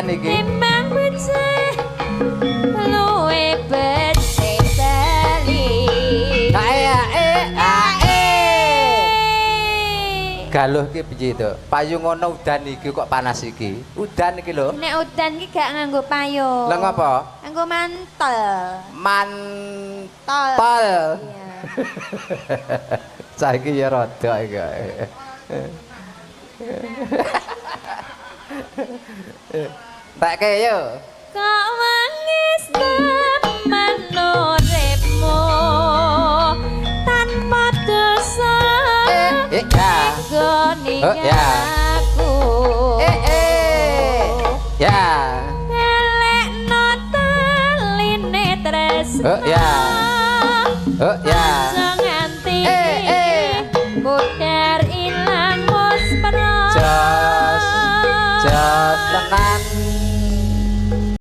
Udan iki. Timbang becik luwe becik bali. Ae ae ae. Galuh ki piye to? Payung ngono udan iki kok panas iki. Udan iki lho. Nek udan ki gak nganggo payung. Lah ngapa? Nganggo mantel. Mantel. Tol. Iya. Saiki ya rada iki. Tekke yo. Kok wangis temen uripmu tanpa dosa. Ya. Goni Oh, ya. aku. Eh eh. Ya. Elekno taline tresno. Oh, ya. Oh, ya.